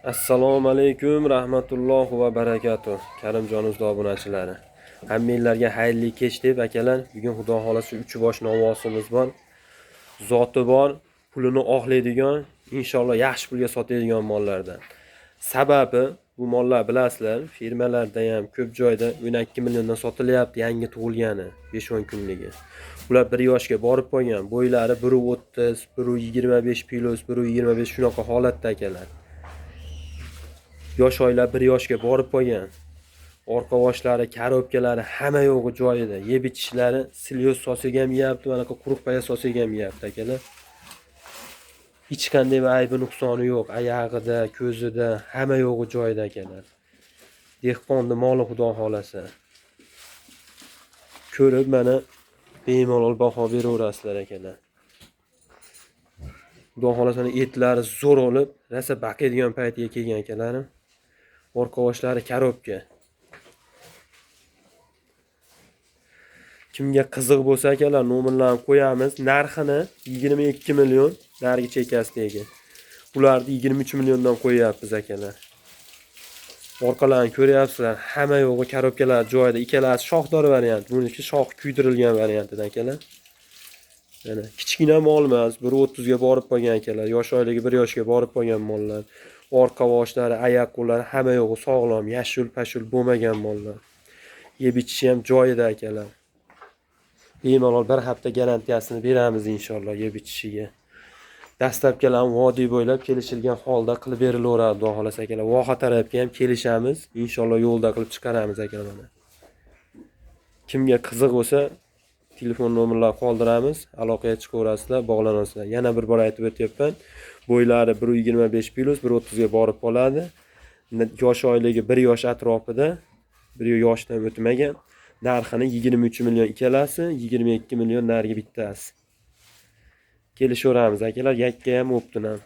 Assalomu alaykum rahmatullohi va barakatuh. Karimjon usta obunachilari. Hammanglarga xayrli kech deb akalar, bugun Xudo xolasa 3 bosh novvosimiz bor. Zoti bor, pulini oqlaydigan, inshaalloh yaxshi pulga sotadigan mollardan. Sababi bu mollar bilasizlar, firmalarda ham ko'p joyda 12 milliondan sotilyapti yangi tug'ilgani 5-10 kunligi. Ular 1 yoshga borib qolgan, bo'ylari 1.30, 1.25 plus, 1.25 shunaqa holatda akalar. Yosh oylar 1 yoshga borib qolgan. Orqa boshlari, korobkalari hamma yo'g'i joyida. Yeb ichishlari silyoz solsak ham yeyapti, manaqa quruq paya solsak ham yeyapti akalar. Hech qanday bir aybi nuqsoni yo'q. Oyog'ida, ko'zida hamma yo'g'i joyida akalar. Dehqonni moli Xudo xolasa. Ko'rib mana bemalol baho beraverasizlar akalar. Xudo xolasa etlari zo'r olib, rosa baqiydigan paytiga kelgan akalarim. Orqa boshlari korobka. Kimga qiziq bo'lsa akalar nomerlarni qo'yamiz. Narxini 22 million narigi chekkasidagi. Ularni 23 milliondan qo'yyapmiz akalar. Orqalarini ko'ryapsizlar, hamma yo'g'i korobkalar joyida. Ikkalasi shoxdor variant, buniki shox kuydirilgan variantidan akalar. Mana kichkina mol emas, 1.30 ga borib qolgan akalar. Yosh oyligi 1 yoshga borib qolgan mollar. Orqa boshlari, oyoq qo'llari hamma yo'g'i sog'lom, yashul pashul bo'lmagan mollar. Yeb ichishi ham joyida akalar. Bemalol bir hafta garantiyasini beramiz inshaalloh yeb ichishiga. Dastlabkilar vodiy bo'ylab kelishilgan holda qilib berilaveradi Xudo xolasa akalar. Voha tarafga ham kelishamiz, inshaalloh yo'lda qilib chiqaramiz akalar mana. Kimga qiziq bo'lsa telefon nomerlarini qoldiramiz, aloqaga chiqaverasizlar, bog'lanasizlar. Yana bir bor aytib o'tyapman. Bo'ylari 1.25 plus 1.30 ga borib qoladi. Yosh oyligi 1 yosh atrofida, 1 yoshdan o'tmagan. Narxini 23 million ikkalasi, 22 million narigi bittasi. Kelishaveramiz akalar, yakka ham o'ptin ham.